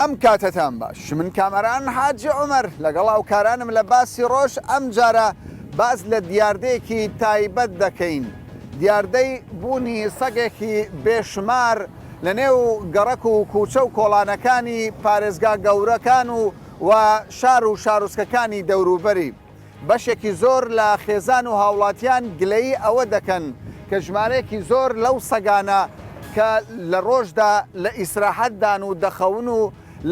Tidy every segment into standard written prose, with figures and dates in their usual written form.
ئەم کاتەتان باش من کامەران حاجی عومەر لەگەڵ هاوکارانم لە باسی ڕۆژ ئەمجارە باس لە دیاردەیەکی تایبەت دەکەین دیاردەی بوونی سەگێکی بێشمار لە نێو گەڕەک و کوچە و کۆڵانەکانی پارێزگا گەورەکان و و شار و شارۆچکەکانی دەوروبەری. بەشێکی زۆر لە خێزان و هاوڵاتیان گلەیی ئەوە دەکەن کە ژمارەیەکی زۆر لەو سەگانە کە لە ڕۆژدا لە ئیسراحەتدان و دەخەون و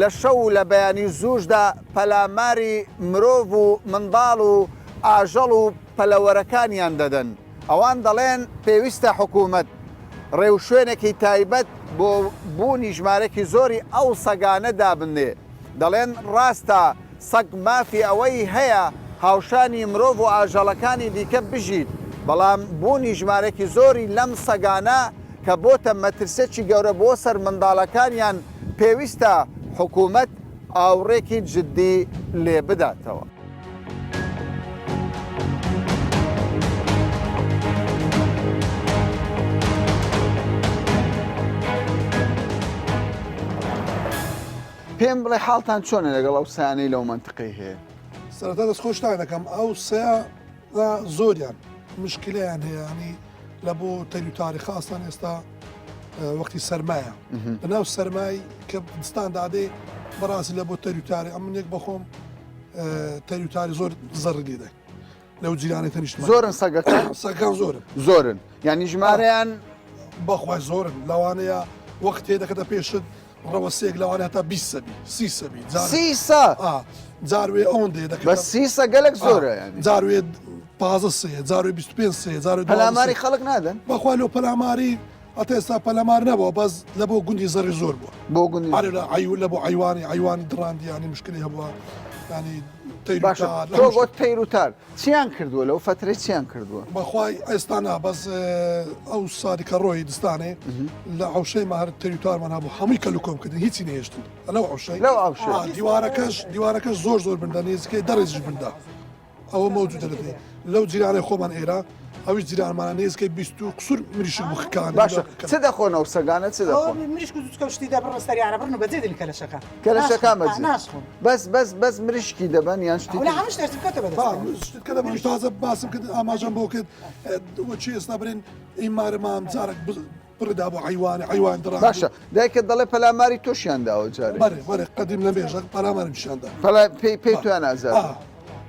لە شەو و لە بەیانی زووشدا پەلاماری مرۆڤ و منداڵ و ئاژەڵ و پەلەوەرەکانیان دەدەن. ئەوان دەڵێن پێویستە حکوومەت ڕێوشوێنێکی تایبەت بۆ بوونی ژمارەیەکی زۆری ئەو سەگانە دابنێ. دەڵێن ڕاستە سەگ مافی ئەوەی هەیە هاوشانی مرۆڤ و ئاژەڵەکانی دیکە بژیت، بەڵام بوونی ژمارەیەکی زۆری لەم سەگانە کە بۆتە مەترسیەکی گەورە بۆ سەر منداڵەکانیان، پێویستە حکوومەت ئاوڕێکی جددی لێ بداتەوە. پێم بڵێ حاڵتان چۆنە لەگەڵ ئەو سەیانەی لەو مەنتقەی هەیە؟ سەرەتا دەست خۆشتان دەکەم ئەو سەیە زۆریان مشکلەیان هەیە ینی لە بۆ تەری و تاریخ ئاسان ئێستا وەختی سەرمایە لەناو سەرمای کە دستان دادێ بەڕاستی لە بۆ تەری و تاری ئەم منێک بەخۆم تەری و تاری زۆر زەڕی لێ دای لەو جیرانەی تەنیشتمان زۆرن سەگەکان سەگەکان زۆرن زۆرن یعنی ژمارەیان بەخوای زۆرن لەوانەیە وەختێ دەکەتە پێشت ڕەوەسێک لەوانە هەتا 20 سەبی سی سەبی سی سە جاروێ ئەوەندەیە دەکەن بەس سی سە گەلک زۆرە یعنی جاروێ پازە سێ جاروێ 25 سێ جاروێ پەلاماری خەڵک نادەن بەخوا لۆ پەلاماری ئەتە ئێستا پەلامار نەبووە بەس لە بۆ گوندی زەڕی زۆر بووە بۆ گوندی ئەرێ لە عەیو لە بۆ عەیوانی عەیوانی دڕاندی یانی مشکلی هەبووە یانی تەیر و باشە تار لە تۆ هەموو گۆت شتێک. تەیر و تار چیان کردووە لەو فەترەی چیان کردووە؟ بەخوای ئێستا نا بەس ئەو سالی کە ڕۆی دستانێ لە عەوشەی مە هەر تەیر و تارمان هەبوو هەمووی کەل و کۆم کردن هیچی نەهێشتن لەو عەوشەی لەو عەوشەی. ئا دیوارەکەش دیوارەکەش زۆر زۆر بندا نێزیکەی دە ڕیزیش بندا ئەوە مەوجودە لە دێ لەو جیرانەی خۆمان ئێرە ئەویش جیرانمانە نێزکەی 20 و قسور مریشک بوو خکان باشە چ دەخۆن ئەو سەگانە چ دەخۆن مریشک و زوچکە و شتی دەبڕن سەریانە بڕن و بەجێ دێن کەلەشەکان کەلەشەکان بەجێ ناشخۆن بەس بەس بەس مریشکی دەبەن یان شتی ولا هەموو شتێک بکەتە بەدەست شتت کە دەبڕن تازە باسم کرد ئاماژەم بۆ کرد وەچی ئێستا برێن ئیمارەمام جارێک پڕی دابوو عەیوانی عەیوان دڕا باشە دایکت دەڵێ پەلاماری تۆشیان داوە جارێ بەرێ بەرێ قەدیم لە مێژە پەلامارم شیان دا پەلا پێی پێی تۆیان ئازار آه.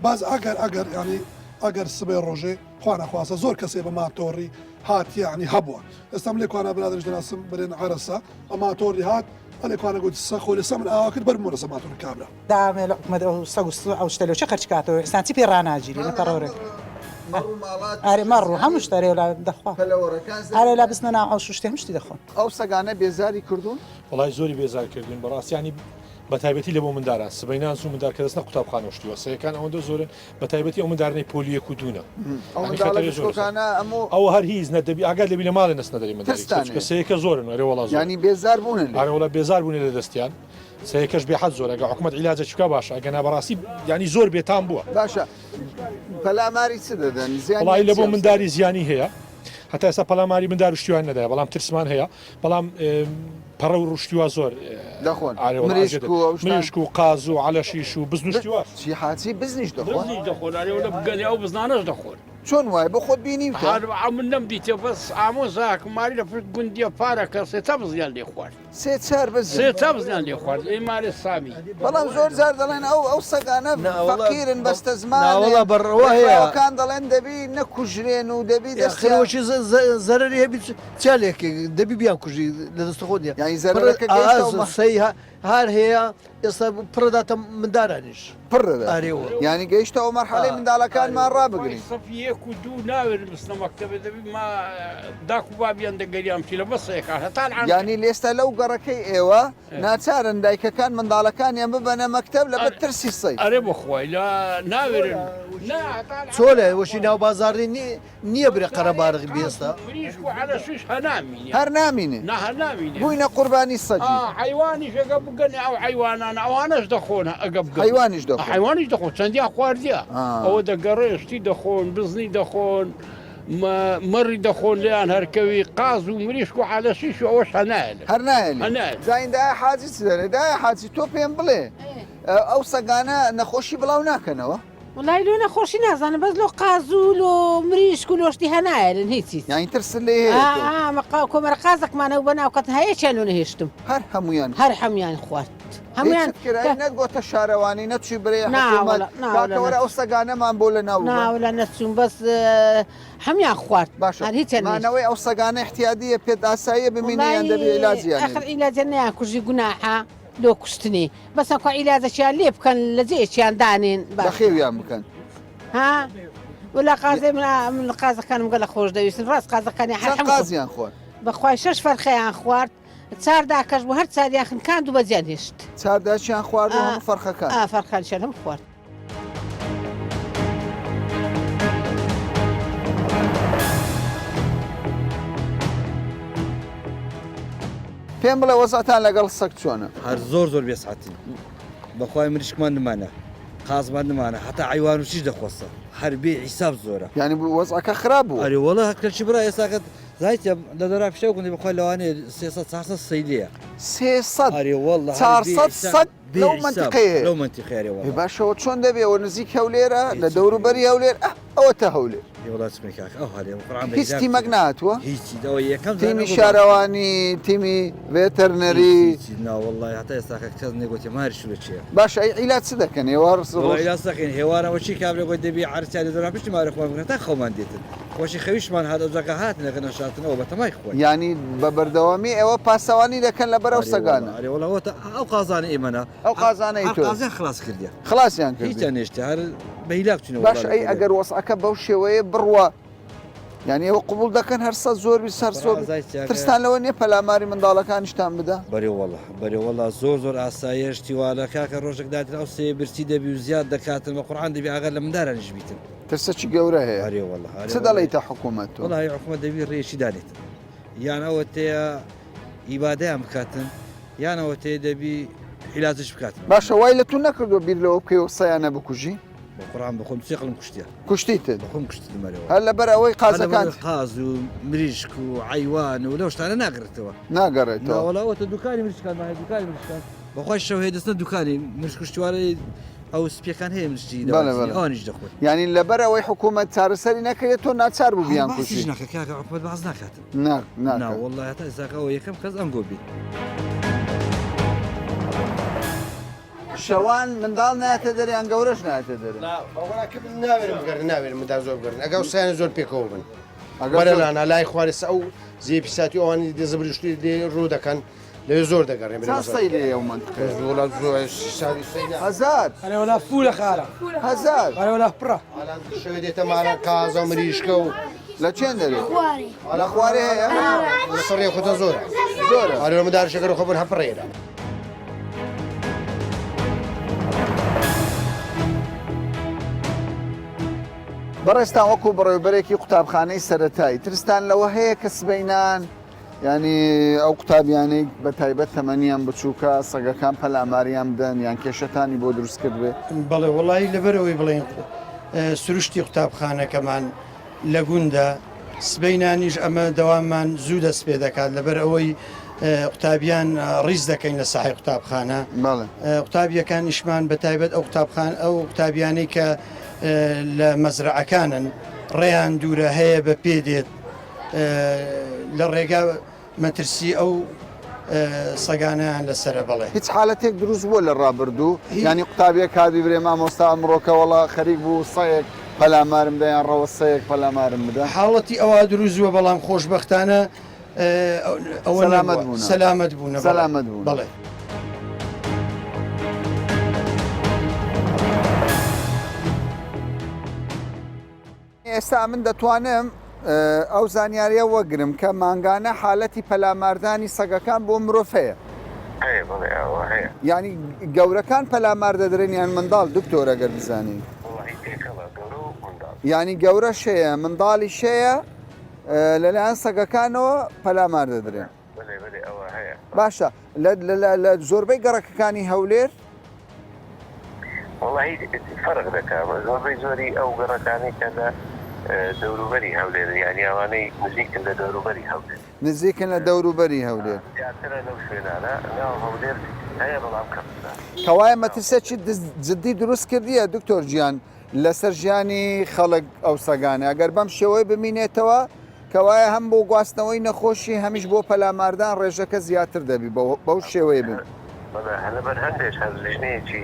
باز ئەگەر ئەگەر ینی ئەگەر سبێ ڕۆژێ خوا نەخواستە زۆر کەسێ بە ماتۆڕی هات یعنی هەبووە ئێستا من لێکوانا برادەرش دەناسم برێن عەرەسە ئە ماتۆڕی هات ئەلێکوانە گوت سە خۆ لەسە من ئاوا کرد بەرم وەرەسە ماتۆڕی کابرا دامێ لە حکومەت ئەو سەگ و سوع ئەو شتە لۆ چی خەرج کاتەوە ئینسان چی پێ ڕاناگیری لە پەڕەورێک ئەرێ مەڕ و هەموو شتە ئەرێ وەلا دەخوا ئەرێ لا بچنە ناو عەوش و شتێ هەموو شتی دەخۆن. ئەو سەگانە بێزاری کردوون؟ وەڵای زۆری بێزار کردوین بەڕاستی یانی بەتایبەتی لە بۆ منداران سبەینان زوو مندار کە دەچنە قوتابخانە و شتی وا سەگەکان ئەوەندە زۆرن بەتایبەتی ئەو مندارنەی پۆلی یەک و دوونە ئەو یانی منداڵە خەتەری زۆر لەسەر بچکۆکانە هەموو ئەوە هەر هیچ نە دەبی ئاگات لێبی لە ماڵێ نەچنە دەری منداری ترستان چونکە هەیە. سەگەکە زۆرن ئەرێ وەڵا زۆرن یانی بێزار بوونە لێی. ئەرێ وەڵا بێزار بوونە لە دەستیان سەیەکەش بێ حەد زۆرە گە حکومەت عیلاجەکی بکا باشە ئەگەنا بەڕاستی یانی زۆر بێتام بووە. باشە پەلاماری چ دەدەن زیانیان وەڵایی لە بۆ چیە ئەو منداری زیانی هەیە هەتا ئێستا پەلاماری مندار و شتیوان نەدایە بەڵام ترسمان هەیە بەڵام پەڕە و ڕوشتیوا زۆر دەخۆن ئارێ وەڵا مریشک ئەزیەت و ئەو شتان مریشک و قاز و عەلەشیش و بزن و شتیواش چی حاجی بزنیش دەخۆن بزنیش دەخۆن ئارێ وەڵا بگەنێ ئەو بزنانەش دەخۆن چۆن وایە بۆ خۆت بینیوتە هەر ئەمن نەمدیتێ بەس ئامۆزاکم ماری لە پشت گوندیە پارەکە سێ تا بزنیان لێ خوارد سێ چار بزن. سێ تا بزنیان لێ خوارد ئەی مارێ سامی. بەڵام زۆر جار دەڵێن ئەو ئەو سەگانە ناوەڵا فەقیرن بەستەزمانن ناوەڵا بەڕەوا هەیە. ڕێکخراوەکان دەڵێن دەبی نەکوژرێن و دەبی ئاخر دەستیان وەکی زەرەری هەبی چیا لێکەی دەبی بیانکوژی لە دەستە خۆت نیە یانی پڕ زەرەرەکە ئا گەیشتە ئەو مە سەی هار هەیە ئێستا پڕ داتە مندارانیش. پڕ دەدات ئارێ وەڵا. یانی گەیشتە ئەو مەرحەلەی ئا منداڵەکانمان ئارێ. ڕابگرین. خۆی سەفی یەک و دوو ناوێرن بچنە مەکتەبێ دەبی ما داک و بابیان دەگەریان بچی لە بەسەیەکان هەتا الان یانی لێستا لەو گەڕەکەی ئێوە ناچارن دایکەکان منداڵەکانیان ببەنە مەکتەب لەبەر ترسی سەی. ئەرێ بەخوای لە ناوێرن نا هەتا الان چۆلە وەشی ناو بازاڕی نی نییە برێ قەرەباڵغ بی ئێستا. مریشک و عەلەشیش هەر نامینێ. هەر نامینێ. نا هەر نامینێ. بووینە قوربانی سەگی. ئا حەیوانیش ئەگە بگەنێ ئەو حەیوانانە ئەوانەش دەخۆن ئەگە بگەن. حەیوانیش دەخۆن. حەیوانیش دەخۆن چەندیان خواردیە. ئا. ئەوە دەگەڕێ شتی دەخۆن بزنی دەخۆن. مەڕی دەخۆن لێیان هەرکەوی قاز و مریشک و عەلەشیش و ئەوەش هەنایەلن. هەر نایەلی. هەنایەلن. جا ئیندە ئایا حاجی چ دەرێ؟ دایە حاجی تۆ پێم بڵێ ئەو سەگانە نەخۆشی بڵاو ناکەنەوە؟ وەڵای لۆ نەخۆشی نازانم بەس لۆ قاز و لۆ مریشک و لۆ شتی هەنایەلن هیچ هیچ. یانی ترست لێ هەیە تۆ؟ ئا ئا کۆمەرە قازەکمان هەبوو بە ناو کەتن هەیەکیان لۆ نەهێشتم. هەر هەموویان. هەر هەموویان خوارد. هەموویان هیچت کرد ئەی نەتگۆتە شارەوانی نەچووی برێ نا حکوومەت وەڵا نا وەڵا کاکە وەرە ئەو سەگانەمان بۆ لە ناو نا ببەن. وەڵا نەچووم بەس هەموویان خوارد باشە هەر هیچیان نەهێشتم. مانەوەی ئەو سەگانە ئیحتیادییە پێت ئاساییە بمینی یان دەبی وەڵایی عیلاجیان ئاخر هەبی؟ عیلاجیان نەیانکوژی گوناحە لۆ کوشتنی بەس ئەکوا عیلاجەکیان لێ بکەن لە جێیەکیان دانێن باشە. بەخێویان بکەن. ها وەلا قازێ من من قازەکانم گەلە خۆش دەویستن ڕاست قازەکانی هەر چەند هەموو خۆش قازیان خوارد؟ بەخوای شەش فەرخەیان خوارد چار داکەش بوو هەر چاریان خنکاند و بەجیان هێشت. چار داکیان خوارد و هەموو فەرخەکان. ئا فەرخانیشیان هەموو خوارد. پێم بڵێ وەزعتان لەگەڵ سەگ چۆنە؟ هەر زۆر زۆر بێسعەتین بەخوای مریشکمان نمانە قازمان نمانە هەتا عەیوان و چیش دەخۆستە هەر بێ حیساب زۆرە. یانی وەزعەکە خراپ بووە. ئەرێ وەڵا کەچی برا ئێستاکە زانی چیە لە دەرا پیشەو گوندی بەخوا لەوانەیە 300 400 سەی لێیە. 300 ئەرێ وەڵا هەر بێ 400 حیساب سەگ بێ لەو حیساب مەنتیقەیە هەیە. لەو مەنتیقەیە ئەرێ ئێ وەڵا. باشە ئەوە چۆن دەبێ ئەوە نزیک هەولێرە ئێ لە چی دەوروبەری هەولێر ئە ئەوەتە هەولێر. ئێ وەڵا چ بکەین کاکە ئەو هەلێ قورعان بە هیچ حیساب تیمەک چیە. نەهاتووە؟ هیچی ئەوە یەکەم جار تیمی ئەو بۆ شارەوانی تیمی ڤێتەرنەری؟ هیچ هیچ نا وەڵای هەتا ئێستاکە کەس نەگۆتیە ماری شورە چیە. باشە ئەی عیلاج چ دەکەن ئێوە وەڵا ڕۆژ؟ عیلاج چ دەکەین هێواران وە چی کابرا گۆی دەبی عەرزیان لە دەرا پشتی ماری خۆمان بکەن هەتا خەومان دێتن. خۆشی خەویشمان هات ئەوجا کە هاتن ئەگەر نەشاتن ئەوە بەتەمای خۆین. یانی بە بەردەوامی ئێوە پاسەوانی دەکەن لەبەر ئەو ئەرێ وەڵا سەگانە. ئەرێ وەڵا ئەوەتا ئەو قازانەی ئێمەنە ئەو قازانەی هەر تۆن. قازیان خلاس کردیە. خلاسیان کردی. هیچیان نێشتیە هەر بە هیلاک چوینە وەڵا باشە لە ئەی کۆلێ. ئەگەر وەزعەکە بەو شێوەیە بڕوا یانی ئێوە قبوڵ دەکەن هەر سە زۆر بی سەر زۆر قورئان زای چاکە. ترستان لەوە نییە پەلاماری منداڵەکانیشتان بدا؟ بەرێ وەڵا بەرێ وەڵا زۆر زۆر ئاساییە شتی وا لە کاکە ڕۆژێک داتن ئەو سێیە برسی دەبی و زیاد دەکاتن بە قورعان دەبی ئاگات لە مندارانیش بیتن. ترسەکی گەورە هەیە. ئەرێ وەڵا ئەرێ چ وەڵا. دەڵێیتە حکوومەت تۆ؟ وەڵاهی حکوومەت دەبی ڕێیەکی دانێتن یان ئەوە تێیە ئیبادەیان بکاتن یان ئەوە تێیە دەبی عیلاجش بکاتن. باشە وای لە تو نەکردووە بیر لەوە بکەیەوە سەیانە بکوژی؟ بە قورعان بە خۆم سێقلم کوشتیە. کوشتیتت؟ بە خۆم کوشتتم ئەرێ وەڵا. هەر لەبەر ئەوەی هەر لەبەر قازەکان. قاز و مریشک و عەیوان و لەو شتانە ناگەڕێتەوە. ناگەڕێتەوە. نا وەڵا ئەوەتە دوکانی مریشکانمان هەیە دوکانی مریشکان. بەخوای شەو هەیە دەچنە دوکانی مریشک و شتیوانەی ئەو سپیەکان هەیە مشتی بەڵێ بەڵێ ئەوانیش دەخۆن. یانی لەبەر ئەوەی حکوومەت چارەسەری نەکرێت تۆ ناچار بوو هەر بیانکوژی. باسیش ناکە کاکە حکومەت باس ناکات. نا نا ناکات. وەڵڵا هەتا ئێستاکە ئەوە یەکەم کەس ئەنگۆ بی. شەوان منداڵ نایەتە دەرێ یان گەورەش نایەتە دەرێ؟ نا وەڵا کە من ناوێرم بگەردم ناوێرم منداڵ زۆر بگەردن ئەگەر سیانە زۆر پێکەوە بن ئەگەر بەرە زۆر لانا لای خوارێ سە ئەو زێ پیساتی ئەوانی دێ زبریشتی دێ ڕوو دەکەن لەوێ زۆر دەگەڕێن برێ چەند مەسەلەن. سەی لێیە ئەو مەنتقەیە؟ وەڵا زۆر سادی سەی نا. هەزار. ئەرێ وەلا فولە خارە. هەزار. ئەرێ وەلا پڕە. ئالان شەوێ دێتە ماڵە قازە و مریشکە و. لە چێن دەرێ؟ لە خوارێ هەیە؟ لەسەر ڕێ خۆتە زۆرە. زۆرە. ئەرێ وەلا مدارشەکە ڕۆخە بوون هەر پڕێرە. بەڕێزتان وەکو بەڕێوەبەرێکی قوتابخانەی سەرەتایی ترستان لەوە هەیە کە سبەینان یانی ئەو قوتابیانەی بە تایبەت تەمەنیان بچووکە سەگەکان پەلاماریان بدەن یان کێشەتانی بۆ دروست کردبێ؟ بەڵێ وەڵایی لەبەرئەوەی بڵێین سروشتی قوتابخانەکەمان لە گوندە، سبەینانیش ئەمە دەواممان زوو دەست پێ دەکات لەبەر ئەوەی قوتابیان ڕیز دەکەین لە ساحەی قوتابخانە قوتابیەکانیشمان بە تایبەت ئەو قوتابخان ئەو قوتابیانەی کە لە مەزرەعەکانن ڕێیان دوورە هەیە بە پێ دێت لە ڕێگا مەترسی ئەو سەگانەیان لەسەرە بەڵێ. هیچ حالەتێک دروست بووە لە ڕابردوو یانی قوتابیەک هات بیبرێ مامۆستا ئەمڕۆکە وەڵا خەریک بوو سەیەک پەلامارم دا یان ڕەوە سەیەک پەلامارم بدا؟ حاڵەتی ئەوا دروست بووە بەڵام خۆشبەختانە ئەوە سەلامەت بوونە. سەلامەت بوونە بەڵێ. سەلامەت بوونە. بەڵێ. ئێستا من دەتوانم ئەو زانیاریە وەگرم کە مانگانە حالەتی پەلاماردانی سەگەکان بۆ مرۆڤ هەیە. هەیە بەڵێ ئەوە هەیە. یانی گەورەکان پەلامار دەدرێن یان منداڵ دکتۆر ئەگەر بزانی؟ وەڵاهی تێکەڵە گەورە و منداڵ. یانی گەورەش هەیە منداڵیش هەیە لەلایەن سەگەکانەوە پەلامار دەدرێن. بەلێ بەلێ ئەوە هەیە. باشە لە لە لە زۆربەی گەڕەکەکانی هەولێر؟ وەڵاهی فەرق دەکا زۆربەی زۆری ئەو گەڕەکانەی کە لە. دەوروبەری هەولێرن یانی ئەوانەی نزیکن لە دەوروبەری هەولێر. نزیکن لە دەوروبەری هەولێر. زیاترە لەو شوێنانە ناو هەولێر هەیە بەڵام کەمترە. کەوایە مەترسیەکی جدی دروست کردیە دکتۆر گیان لەسەر ژیانی خەڵک ئەو سەگانە ئەگەر بەم شێوەیە بمینێتەوە کەوایە هەم بۆ گواستنەوەی نەخۆشی هەمیش بۆ پەلاماردان ڕێژەکە زیاتر دەبی بەو شێوەیە بن. بەڵێ هەر لەبەر هەندێش هەر لیژنەیەکی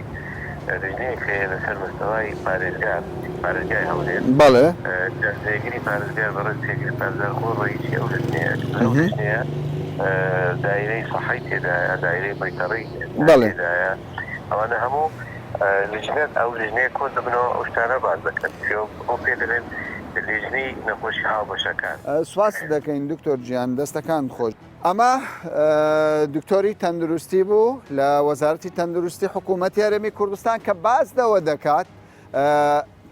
لیژنەیەک هەیە لەسەر مستەوای پارێزگار پارێزگای هەولێر بەڵێ. جێگری پارێزگار بەڕێز جێگری پارێزگار خۆ ڕەئیسی ئەو لیژنەیە ئەو لیژنەیە دایرەی سەحەی تێدایە دایرەی بەیتەڕی بەڵێ. تێدایە ئەوانە هەموو لیژنە ئەو لیژنەیە کۆ دەبنەوە ئەو شتانە باس دەکەن بۆ پێ دەڵێن لیژنەی نەخۆشی هاوبەشەکان. سوپاست دەکەین دکتۆر گیان دەستەکانت خۆش. ئەمە دکتۆری تەندروستی بوو لە وەزارەتی تەندروستی حکوومەتی هەرێمی کوردستان کە باس لەوە دەکات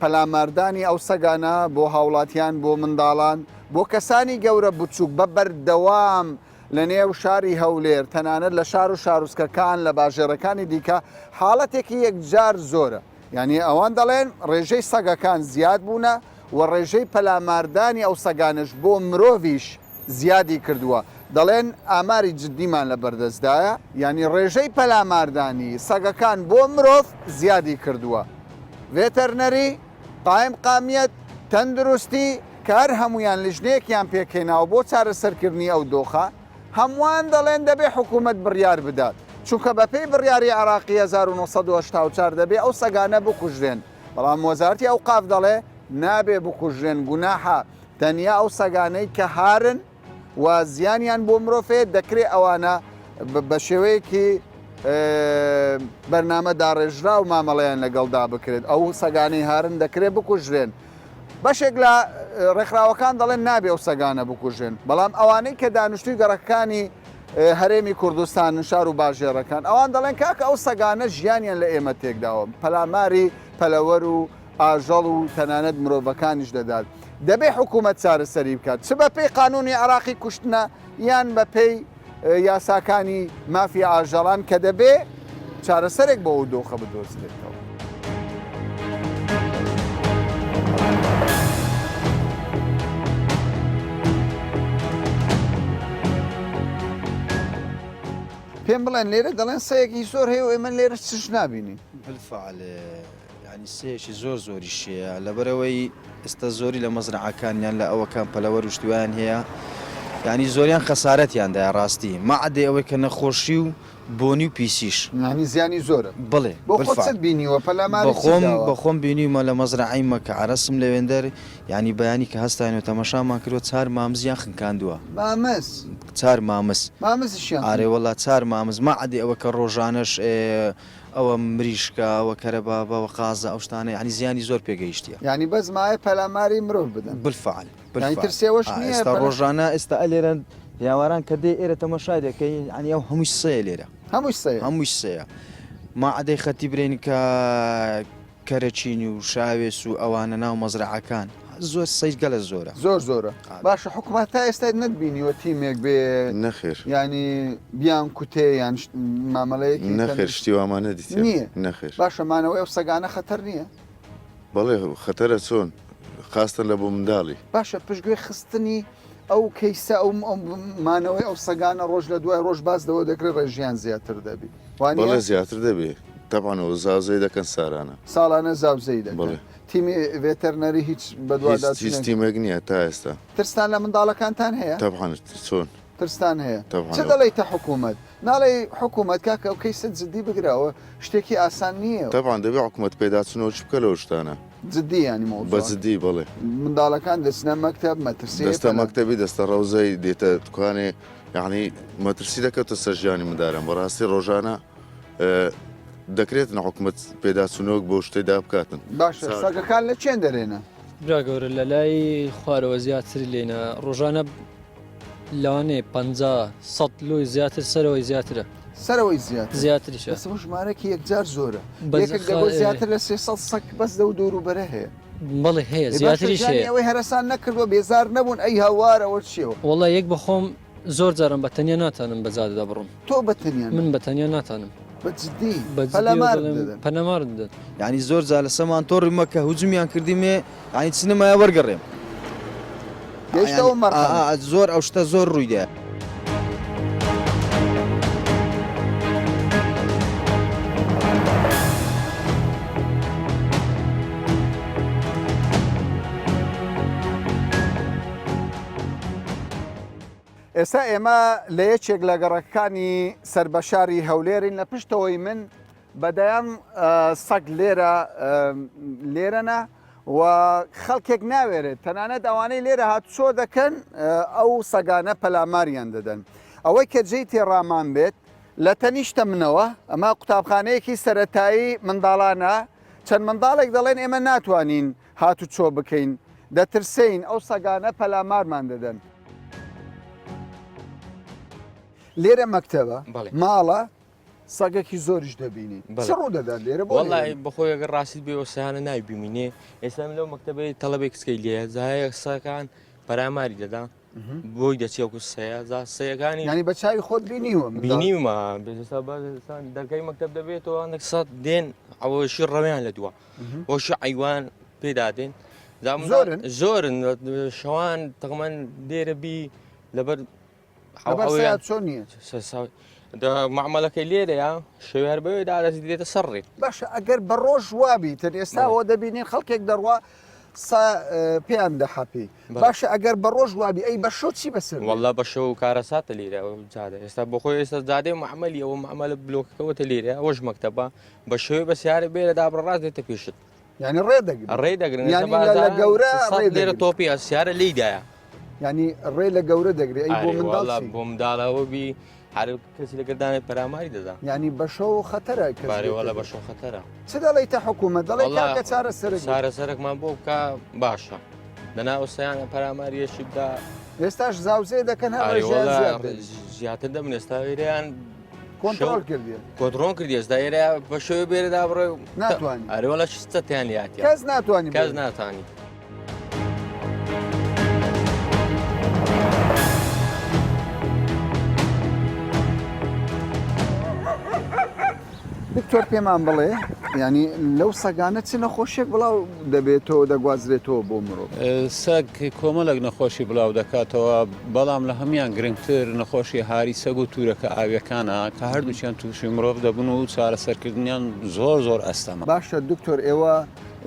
پەلاماردانی ئەو سەگانە بۆ هاوڵاتیان بۆ منداڵان بۆ کەسانی گەورە بچووک بە بەردەوام لە نێو شاری هەولێر تەنانەت لە شار و شارۆچکەکان لە باژێڕەکانی دیکە حاڵەتێکی یەکجار زۆرە یعنی ئەوان دەڵێن ڕێژەی سەگەکان زیاد بوونە و ڕێژەی پەلاماردانی ئەو سەگانش بۆ مرۆڤیش زیادی کردووە، دەڵێن ئاماری جدیمان لەبەردەستدایە، یانی ڕێژەی پەلاماردانی سەگەکان بۆ مرۆڤ زیادی کردووە، ڤێتەرنەری، قایمقامیەت، تەندروستی، کە هەر هەموویان لیژنەیەکیان پێکهێناوە بۆ چارەسەرکردنی ئەو دۆخە، هەمووان دەڵێن دەبێ حکومەت بڕیار بدات، چونکە بەپێی بڕیاری عێراقی 1984 دەبێ ئەو سەگانە بکوژرێن، بەڵام وەزارەتی ئەوقاف دەڵێ نابێ بکوژرێن گوناحە، تەنیا ئەو سەگانەی کە هارن و زیانیان بۆ مرۆڤ هەیە دەکرێ ئەوانە بە شێوەیەکی بەرنامە داڕێژراو مامەڵەیان لەگەڵدا بکرێت ئەو سەگانەی هارن دەکرێت بکوژرێن بەشێک لە ڕێکخراوەکان دەڵێن نابێ ئەو سەگانە بکوژێن بەڵام ئەوانەی کە دانیشتوی گەڕەکانی هەرێمی کوردستان شار و باژێڕەکان ئەوان دەڵێن کاکە ئەو سەگانە ژیانیان لە ئێمە تێکداوە پەلاماری پەلەوەر و ئاژەڵ و تەنانەت مرۆڤەکانیش دەدات، دەبێ حکوومەت چارەسەری بکات، چ بەپێی قانوونی عێراقی کوشتنە یان بەپێی یاساکانی مافی ئاژەڵان کە دەبێ چارەسەرێک بۆ ئەو دۆخە بدۆزرێتەوە. پێم بڵێن لێرە دەڵێن سەیەکی زۆر هەیە و ئێمە لێرە چش نابینین. بالفعل یانی سەیەکی زۆر زۆریش هەیە لەبەرئەوەی ئێستا زۆری لە مەزرەعەکان یان لە ئەوەکان پەلەوەر و شتیوایان هەیە یانی زۆریان خەسارەتیان دایە ڕاستی مەعدەی ئەوەی کە نەخۆشی و بۆنی و پیسیش یانی زیانی زۆرە بڵێ بۆ خۆت چت بینیوە پەلاماری چی بەخۆم داوە؟ بەخۆم بینیومە لە مەزرەعەی مەکە عەرەسم لەوێندەر یانی بەیانی کە هەستاین و تەمەشامان کردوە چار مامزیان خنکاندوە مامز چار مامز مامزیشیان ئارێ وەڵا چار مامز مەعدەی ئەوە کە ڕۆژانەش ئەوە مریشکە ئەوە کەرەبابە ئەوە قازە ئەو شتانە یانی زیانی زۆر پێ گەیشتیە. یانی بەس مایە پەلاماری مرۆڤ بدەن. بالفعل یانی بالفعل ترسی ئەوەش ئا نییە ئێستا پەلە. ڕۆژانە ئێستا ئەلێرە یاواران کە دێ ئێرە تەمەشای دەکەی یانی ئەو هەمووی سەیە لێرە. هەمووی سەیە. هەمووی سەیە. ما عەدەی خەتی برێن کە کەرەچین و شاوێس و ئەوانە ناو مەزرەعەکان زۆر سەیر گەلە زۆرە. زۆر زۆرە باشە حکومەت تا ئێستا نەتبینیوە تیمێک بێ نەخێر یانی بیان کوتێ یان مامەلەیەکی نەخێر شتی وامان نەدیتیە نییە نەخێر باشە مانەوەی ئەو سەگانە خەتەر نییە؟ بەڵێ خەتەرە چۆن خاستن لە بۆ منداڵی. باشە پشتگوێ خستنی ئەو کەیسە ئەو مانەوەی ئەو سەگانە ڕۆژ لە دوای ڕۆژ باس لەوە دەکرێت ڕێژیان زیاتر دەبی وانیە؟ بەڵێ زیاتر دەبێ تەبعەن ئەوە زاوزێی دەکەن سارانە. ساڵانە زاوزێی دەکەن. بەڵێ. تیمی ڤێتەرنەری هیچ بەدواداچوونێک؟ هیچ تیمێک نییە تا ئێستا. ترستان لە منداڵەکانتان هەیە؟ تەبعەن چۆن؟ ترستان هەیە؟ تەبعەن. چ دەڵێیتە حکوومەت؟ ناڵێی حکوومەت کاکە ئەو کەیسە جدی بگرە ئەوە شتێکی ئاسان نییە. تەبعەن دەبێ حکوومەت پێداچوونەوە چ بکە لەو شتانە. جدی یانی مەوزوع؟ بە جدی بەڵێ. منداڵەکان دەچنە مەکتەب مەترسی هەیە دەستە پەنا. مەکتەبی دەستە ڕەوزەی دێتە دوکانێ یانی مەترسی دەکەوتە سەر ژیانی منداران بەڕاستی ڕۆژانە دەکرێتن حکومەت پێداچوونەوەک بەو شتەی دا بکاتن. باشە سەگەکان لە چێن دەرێنە؟ برا گەورە لە لای خوارەوە زیاتر لێنە ڕۆژانە لەوانەیە 50 سەد لۆی زیاتر سەرەوەی زیاترە سەرەوەی زیاتر زیاتریشە بەس ئەو ژمارەکی یەکجار زۆرە یەکێک دەگۆ زیاتر لە 300 سەگ بەس لەو دەوروبەرە هەیە بەڵێ هەیە زیاتریش هەیە ئەوەی هەرەسان نەکردووە بێزار نەبوون ئەی هاوارەوە چیەوە وەڵا یەک بەخۆم زۆر جارم بە تەنیا ناتانم بە جادەدا بڕۆم. تۆ بە تەنیا نا؟ من بە تەنیا ناتانم. بە جدی؟ بە جدی پەلامارت دەڵێم دەدەن؟ پەلامارت دەدەن. یانی زۆر جار لە سەمان تۆڕی مەکە هجومیان کردیمێ یانی چ نەمایە وەرگەڕێم. گەیشتە ئەو مەرحەلە. زۆر ئەو شتە زۆر ڕوویدا. ئێستا ئێمە لە یەکێک لە گەڕەکەکانی سەر بە شاری هەولێرین لە پشتەوەی من بە دەیان سەگ لێرە لێرەنە و خەڵکێک ناوێرێت تەنانەت ئەوانەی لێرە هاتوچۆ دەکەن ئەو سەگانە پەلاماریان دەدەن ئەوەی کە جێی تێڕامان بێت لە تەنیشتە منەوە ئەمە قوتابخانەیەکی سەتایی منداڵانە چەند منداڵێک دەڵێن ئێمە ناتوانین هاتوچۆ بکەین دەترسین ئەو سەگانە پەلامارمان دەدەن. لێرە مەکتەبە ماڵە سەگەکی زۆریش دەبینی چ ڕوو دەدات لێرە بۆ وەڵی بەخۆی ئەگەر ڕاستیت بێ وەسیانە ناوی بمینێ ئێستا من لەو مەکتەبەی تەڵەبێک کچکەی لێ زایە سەکان پەراماری دەدا بۆی دەچێ وەکو سەیە زا سەیەکانی ینی بە چاوی خۆت بینیوە بینیومە بێستا دەرگای مەکتەب دەبێتەوە هەندێک سەد دێن ئەوەشی ڕەویان لە دووە وەشی عیوان پێدا دێن زۆرن زۆرن شەوان تەقمەن لێرە بی لەبەر چۆن نییە معمەلەکەی لێرەیە شەوێ هەر بەوێ دادەست دێتە سەر ڕێ باشە ئەگەر بە ڕۆژ وابیتن ئێستا ئەوە دەبینین خەڵکێک دەڕوا پێیان دەحەپی باشە ئەگەر بە ڕۆژ وابی ئەی بە شەو چی بەسەر والله بە شەو کارەساتە لێرە جادە ئێستا بۆ خۆی ئێستا جادەی معمەلی ئەوە معمەلە بلۆکەکەوەتە لێرە ئەوەش مەکتەبە بە شەوێ بە سیارە بێرە دابڕە ڕاست دێتە پێشت یعنی ڕێ دەگرن ڕێ دەگرن یعنی لە گەورە ڕێ لێرە تۆپی سیارە لێیدایە یعنی ڕێ لە گەورە دەگرێ ئەی بۆ منداڵ چی؟ بۆ منداڵەوە بی هەر کەسی لە گردانێ پەراماری دەدا یعنی بە شەو خەتەرە کەس بارێ وەڵا بێتە بە شەو خەتەرە چ دەڵێیتە حکوومەت دەڵێ کاکە چارەسەرێک بکە. چارەسەرێکمان بۆ بکە باشە دەنا ئەو سەیانە پەراماریەشی بدا ئێستاش زاوزێ دەکەن هەر ئارێ ڕێژەیان وەڵا زیاد دەبێت. زیاتر دەبن ئێستا ئێرەیان کۆنترۆڵ کردیە کۆنترۆڵ کردی ئێستا ئێرە بە شەوێ بێرەدا بڕێ ناتوانی ئەرێ وەڵا شتەتیان لاتیە کەس ناتوانی کەس ناتوانی. دکتۆر پێمان بڵێ ینی لەو سەگانە چ نەخۆشیێک بڵاو دەبێتەوە دەگوازرێتەوە بۆ مرۆڤ؟ سەگ کۆمەڵێک نەخۆشی بڵاو دەکاتەوە، بەڵام لە هەموویان گرنگتر نەخۆشی هاری سەگ و تورەکە ئاویەکانە کە هەردووکیان تووشی مرۆڤ دەبن و چارەسەرکردنیان زۆر زۆر ئەستەمە. باشە دکتۆر ئێوە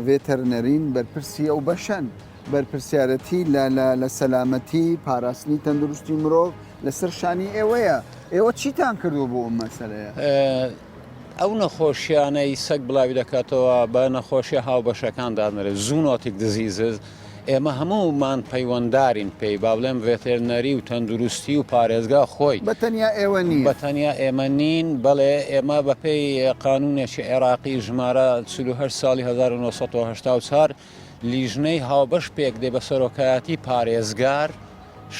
ڤێتەرنەرین بەرپرسی ئەو بەشەن، بەرپرسیارەتی لە لە لە سەلامەتی پاراستنی تەندروستی مرۆڤ لەسەر شانی ئێوەیە، ئێوە چیتان کردووە بۆ ئەم مەسەلەیە؟ ئەو نەخۆشیانەی سەگ بڵاوی دەکاتەوە بە نەخۆشیە هاوبەشەکان دادەنرێت، Zoonotic Diseases، ئێمە هەموومان پەیوەندارین پێی، با بڵێم ڤێتێرنەری و تەندروستی و پارێزگا خۆی. بە تەنیا ئێوە نین. بە تەنیا ئێمە نین، بەڵێ ئێمە بەپێی قانوونێکی عێراقی ژمارە 48 ساڵی 1984 لیژنەی هاوبەش پێکدێ بە سەرۆکایەتی پارێزگار،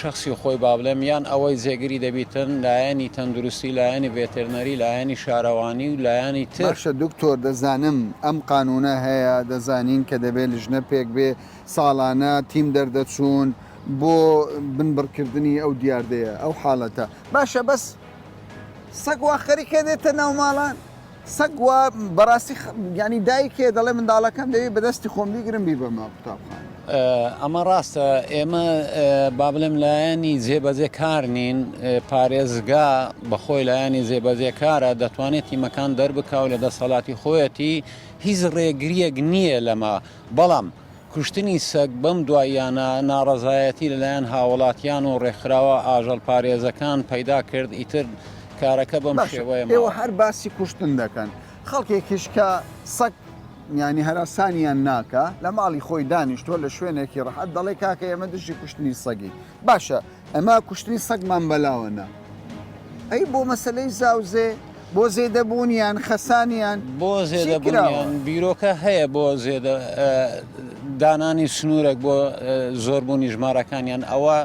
شەخسی خۆی با بڵێم یان ئەوەی جێگری دەبیتن لایەنی تەندروستی لایەنی ڤێتێرنەری لایەنی شارەوانی و لایەنی تر. باشە دکتۆر دەزانم ئەم قانونە هەیە دەزانین کە دەبێ لژنە پێک بێ ساڵانە تیم دەردەچوون بۆ بنبڕکردنی ئەو دیاردەیە ئەو حاڵەتە باشە بەس سەگ وا خەریکە دێتە ناو ماڵان سەگ وا بەڕاستی یانی دایکێ دەڵێ منداڵەکەم دەوێ بەدەستی خۆم بیگرم بیبەمە قوتابخانە. ئەمە ڕاستە ئێمە با بڵێم لایەنی جێبەجێ کار نین پارێزگا بەخۆی لایەنی جێبەجێ کارە دەتوانێت تیمەکان دەربکا و لە دەسەڵاتی خۆیەتی هیچ ڕێگریەک نییە لەمە بەڵام کوشتنی سەگ بەم دواییانە ناڕەزایەتی لەلایەن هاوڵاتیان و ڕێکخراوە ئاژەڵپارێزەکان پەیدا کرد، ئیتر کارەکە بەم باشە شێوەیە ئێوە ماوە. هەر باسی کوشتن دەکەن، خەڵکێکیش کە سەگ یانی هەراسانیان ناکا لە ماڵی خۆی دانیشتووە لە شوێنێکی ڕەحەت دەڵێ کاکە ئێمە دژی کوشتنی سەگین، باشە ئەمە کوشتنی سەگمان بەلاوە نا ئەی بۆ مەسەلەی زاوزێ بۆ زێدەبوونیان خەسانیان بۆ زێدەبوونیان بیرۆکە هەیە بۆ زێدە دانانی سنوورێک بۆ زۆربوونی ژمارەکانیان ئەوە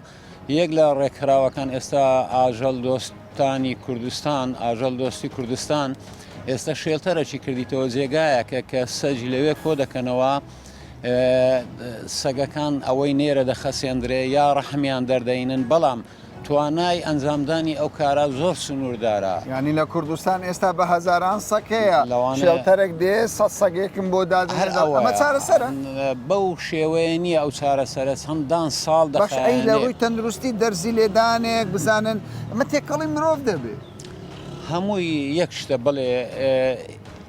یەک لە ڕێکخراوەکان ئێستا ئاژەڵ دۆستانی کوردستان ئاژەڵ دۆستی کوردستان ئێستا شێلتەرەکی کردیتەوە جێگایەکە کە سەجی لەوێ کۆ دەکەنەوە سەگەکان ئەوەی نێرە دەخەسێندرێ یا ڕەحمیان دەردەینن بەڵام. توانای ئەنجامدانی ئەو کارە زۆر سنووردارە. یانی لە کوردستان ئێستا بە هەزاران سەگ هەیە، لەوانەیە. شێڵتەرێک دێ سەت سەگێکم بۆ دادەنێ هەر دە ئەوەیە. ئەمە چارەسەرە؟ بەو شێوەیە نییە ئەو چارەسەرە چەندان ساڵ باشە ئەی لە دەخایەنێ. ڕووی تەندروستی دەرزی لێدانێک بزانن ئەمە تێکەڵی مرۆڤ دەبێ. هەمووی یەک شتە بڵێ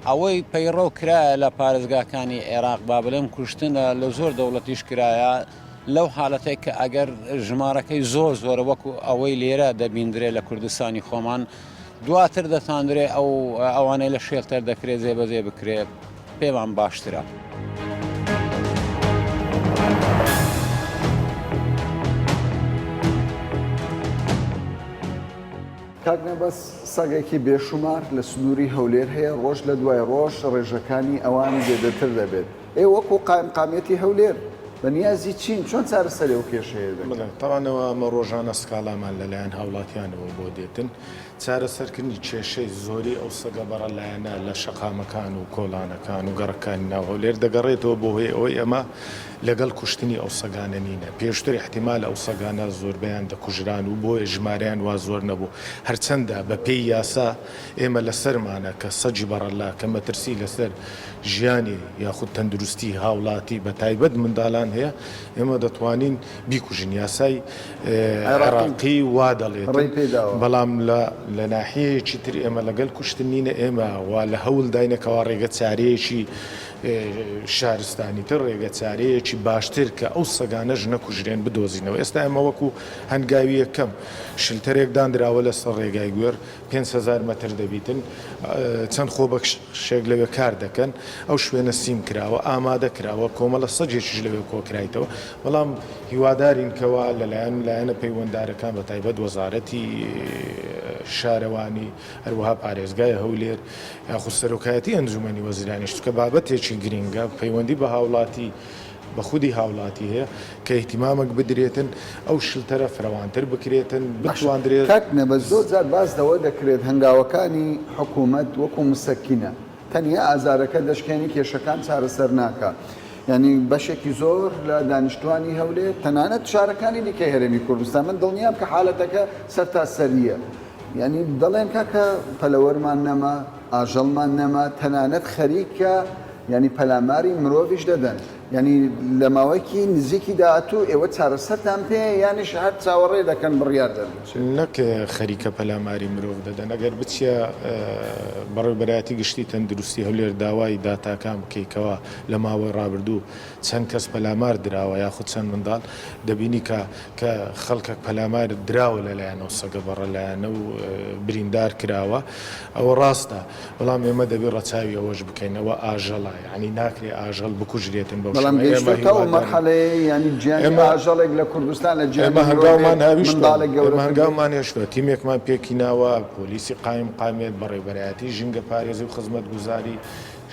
ئەوەی پەیڕەو کرایە لە پارێزگاکانی عێراق با بڵێم کوشتنە لە زۆر دەوڵەتیش کرایە لەو حالەتێک کە ئەگەر ژمارەکەی زۆر زۆرە وەکو ئەوەی لێرە دەبیندرێ لە کوردستانی خۆمان دواتر دەتاندرێ ئەو ئەوانەی لە شێلتەر دەکرێت جێبەجێ بکرێ پێمان باشترە. کاک نەبەز سەگێکی بێشومار لە سنووری هەولێر هەیە، ڕۆژ لە دوای ڕۆژ ڕێژەکانی ئەوان زێدەتر دەبێت. ئێوە وەکوو قایمقامیەتی هەولێر بە نیازی چین؟ چۆن چارەسەری ئەو کێشەیە دەکەن؟ بەڵێ تەبعەن ئەوە ئەمە ڕۆژانە سکاڵامان لەلایەن هاوڵاتیانەوە بۆ دێتن. چارەسەرکردنی کێشەی زۆری ئەو سەگە بەڕەلایانە لە شەقامەکان و کۆڵانەکان و گەڕەکانی ناو هەولێر دەگەڕێتەوە بۆ هۆی ئەوەی ئەمە لەگەڵ کوشتنی ئەو سەگانە نینە. پێشتر ئیحتیمالە ئەو سەگانە زۆربەیان دەکوژران و بۆیە ژمارەیان وا زۆر نەبوو. هەرچەندە بە پێی یاسا ئێمە لەسەرمانە کە سەگی بەڕەلا کە مەترسی لەسەر ژیانی یاخود تەندروستی هاوڵاتی بە تایبەت منداڵان هەیە ئێمە دەتوانین بیکوژین. یاسای عێراقی وا دەڵێت. بەڵام لە ناحیەیەکی تر ئێمە لەگەل کوشتن نینە ئێمە وا لە هەوڵداینە کەوا ڕێگە چارەیەکی شارستانیتر، ڕێگەچارەیەکی باشتر کە ئەو سەگانەش نەکوژرێن بدۆزینەوە. ئێستا ئێمە وەکو هەنگاوی یەکەم شلتەرێک داندراوە لەسەر ڕێگای گوێڕ، 5000 مەتر دەبیتن، چەند خۆبەخشێک لەوێ کار دەکەن، ئەو شوێنە سیم کراوە، ئامادە کراوە، کۆمەڵە سەگێکیش لەوێ کۆکرایتەوە، بەڵام هیوادارین کەوا لەلایەن لایەنە پەیوەندارەکان بەتایبەت وەزارەتی شارەوانی، هەروەها پارێزگای هەولێر یاخود سەرۆکایەتی ئەنجومەنی وەزیرانیش چونکە بابەتێکی گرینگە پەیوەندی بە هاوڵاتی بە خودی هاوڵاتی هەیە کە ئیهتیمامەک بدرێتن ئەو شلتەرە فرەوانتر بکرێتن بتواندرێت. کاک نەبەز زۆر جار باس لەوە دەکرێت هەنگاوەکانی حکوومەت وەکوو مسەکینە تەنیا ئازارەکە دەشکێنی کێشەکان چارەسەر ناکا یانی بەشێکی زۆر لە دانیشتوانی هەولێر تەنانەت شارەکانی دیکەی هەرێمی کوردستان من دڵنیام کە حالەتەکە سەرتاسەرییە یانی دەڵێن کاکە پەلەوەرمان نەما، ئاژەڵمان نەما، تەنانەت خەریکە یانی پەلاماری مرۆڤیش دەدەن. یانی لە ماوەیەکی نزیکی داهاتوو ئێوە چارەسەرتان پێیە یانیش هەر چاوەڕێ دەکەن بڕیار دەربچێت؟ نەک خەریکە پەلاماری مرۆڤ دەدەن، ئەگەر بچیە بەڕێوبەرایەتی گشتی تەندروستی هەولێر داوای داتاکان بکەی کەوا لە ماوەی ڕابردوو چەند کەس پەلامار دراوە یاخود چەند منداڵ، دەبینی کە کە خەڵکەک پەلامار دراوە لەلایەن ئەو سەگە بەڕەلایانە و بریندار کراوە ئەوە ڕاستە بەڵام ئێمە دەبێ ڕەچاوی ئەوەش بکەین ئەوە ئاژەڵە یانی ناکرێ ئاژەڵ بکوژرێتن بەو بەڵام شێوە ئێمە گەیشتۆتە ئەو هیوادارین مەرحەلەیەی یانی گیانی ئێمە ئاژەڵێک لە کوردستان لە گیانی ئێمە مرۆڤێک هەنگاومان هاویشتوە منداڵێک ئێمە گەورەتر بێت؟ هەنگاومان هێشتوە تیمێکمان پێکهیناوە پۆلیسی قایمقامیەت بەڕێوبەرایەتی ژینگەپارێزی و خزمەتگوزاری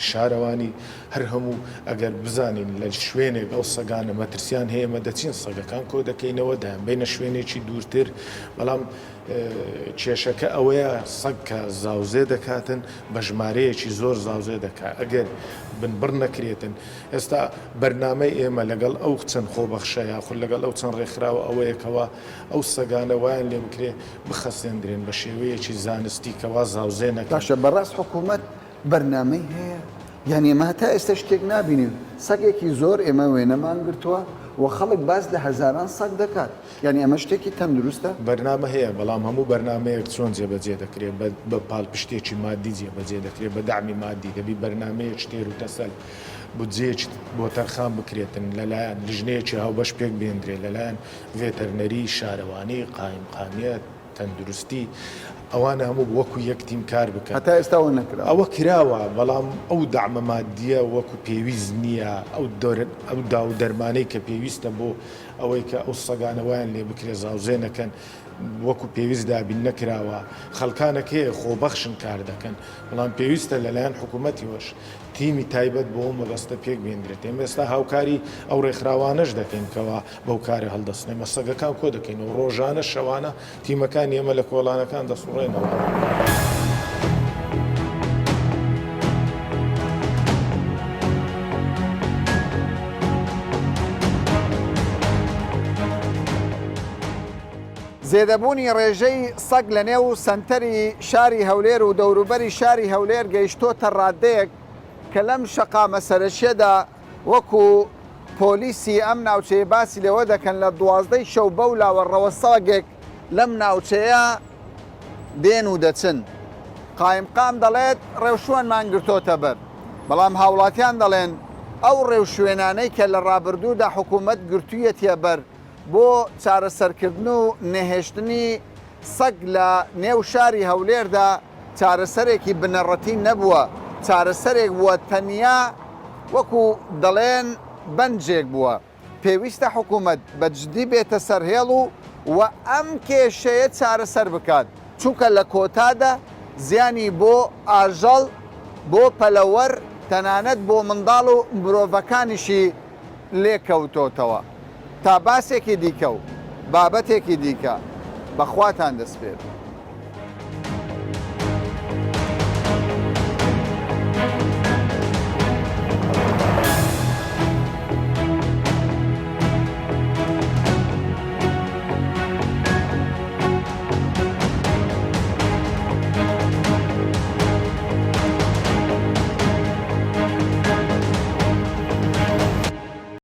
شارەوانی هەر هەموو ئەگەر بزانین لە شوێنێک ئەو سەگانە مەترسیان هەیە ئێمە دەچین سەگەکان کۆ دەکەینەوە دەیانبەینە شوێنێکی دوورتر بەڵام کێشەکە ئەوەیە سەگ کە زاوزێ دەکاتن بە ژمارەیەکی زۆر زاوزێ دەکات ئەگەر بنبڕ نەکرێتن ئێستا بەرنامەی ئێمە لەگەڵ ئەو چەند خۆبەخشە یاخود لەگەڵ ئەو چەند ڕێکخراوە ئەوەیە کەوا ئەو سەگانە وایان لێ بکرێ بخەسێندرێن بە شێوەیەکی زانستی کەوا زاوزێ نەکەن. باشە بەڕاست حکوومەت بەرنامەی هەیە؟ یانی ئێمە هەتا ئێستا شتێک نابینین سەگێکی زۆر ئێمە وێنەمان گرتووە و خەڵک باس لە هەزاران سەگ دەکات یانی ئەمە شتێکی تەندروستە؟ بەرنامە هەیە بەڵام هەموو بەرنامەیەک چۆن جێبەجێ دەکرێت بە پاڵپشتێکی مادی جێبەجێ دەکرێت بە دەعمی مادی دەبی بەرنامەیەکی تێر و تەسەل بودجەیەکی بۆ تەرخان بکرێتن لەلایەن لیژنەیەکی هاوبەش پێک بێندرێت لەلایەن ڤێتەرنەری شارەوانی قایمقامیەت تەندروستی ئەوانە هەموو وەکو یەک تیم کار بکەن. هەتا ئێستا ئەوە نەکراوە. ئەوە کراوە بەڵام ئەو دەعمە مادیە وەکو پێویست نییە، ئەو ئەو داو دەرمانەی کە پێویستە بۆ ئەوەی کە ئەو سەگانە وایان لێ بکرێ زاوزێ نەکەن وەکو پێویست دابین نەکراوە، خەڵکانێک هەیە خۆبەخشن کار دەکەن بەڵام پێویستە لەلایەن حکوومەتیوەش تیمی تایبەت بۆ ئەو مەبەستە پێک بێندرێت، ئێمە ئێستا هاوکاری ئەو ڕێکخراوانەش دەکەین کەوا بەو کارە هەڵدەستن، ئێمە سەگەکان کۆ دەکەینەوە، ڕۆژانە شەوانە تیمەکانی ئێمە لە کۆڵانەکان دەسوڕێنەوە. زێدەبوونی ڕێژەی سەگ لە نێو سەنتەری شاری هەولێر و دەوروبەری شاری هەولێر گەیشتۆتە ڕاددەیەک کە لەم شەقامە سەرەکییەدا وەکو پۆلیسی ئەم ناوچەیە باسی لێوە دەکەن لە دوازدەی شەو بەو لاوە ڕەوە سەگێک لەم ناوچەیە دێن و دەچن. قایمقام دەڵێت ڕێوشوێنمان گرتۆتە بەر، بەڵام هاوڵاتیان دەڵێن ئەو ڕێوشوێنانەی کە لە ڕابردوودا حکوومەت گرتوویەتیە بەر بۆ چارەسەرکردن و نەهێشتنی سەگ لە نێو شاری هەولێردا چارەسەرێکی بنەڕەتی نەبووە، چارەسەرێک بووە تەنیا وەکو دەڵێن بەنجێک بووە. پێویستە حکومەت بە جدی بێتە سەر هێڵ و و ئەم کێشەیە چارەسەر بکات، چونکە لە کۆتادا زیانی بۆ ئاژەڵ، بۆ پەلەوەر، تەنانەت بۆ منداڵ و مرۆڤەکانیشی لێکەوتۆتەوە. تا باسێکی دیکە و بابەتێکی دیکە بە خواتان دەسپێرم.